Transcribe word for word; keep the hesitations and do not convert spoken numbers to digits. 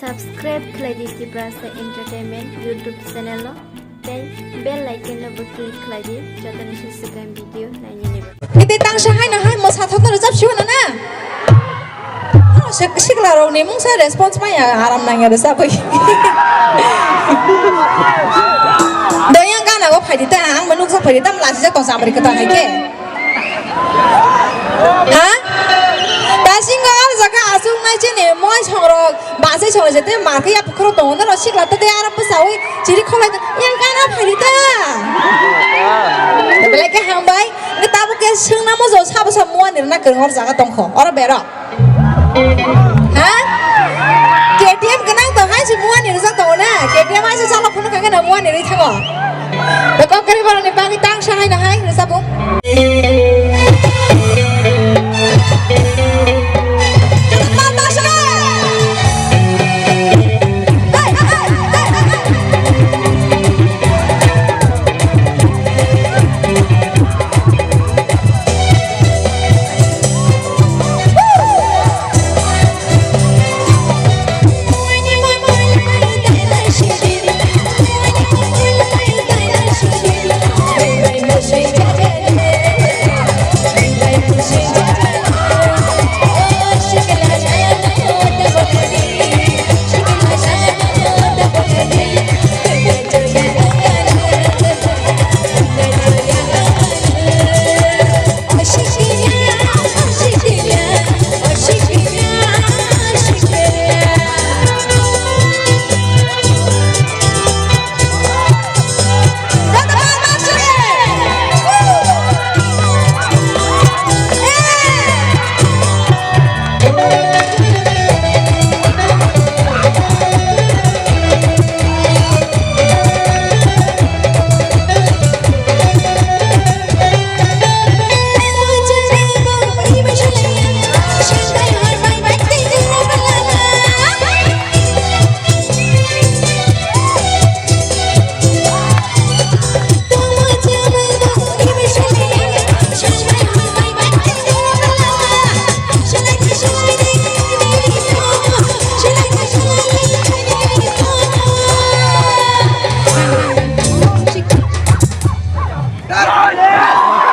Subscribe khlai di Tiprasa Entertainment YouTube channel no, tei bell icon no bo click khlai di, joto ni swkang video nainani bagwi. Tei tangsa hai na hai mosa thokno rwchap siyo na na. Oh, sik-, sikla rok ni mungsa response maya aram nangya rwchapwi. Doyang gana go phaidi ta, ang bo nuksa phaidi ta, mlasi ja tong samri kwtal hai khe. Ha? Dasingo ar jaga aswk nai chini moi songrok, basai songrok jete mar khe ya bukhoro tongo, no sikla tete aro bwsawi chiri kholai yang kana phaidi ta. Belai khe hambai, nge tabuk khe swngna mo jo sabo sa muani rwna kwrwng or jaga tongkho, oro bero. Ha? K T M gwnang to hai se muani rwjak tongo na, K T M hai se chalok phunuk kha khe na muani rwi thango. Bekok kari boroni bagwi tangsa hai na hai rwjabung.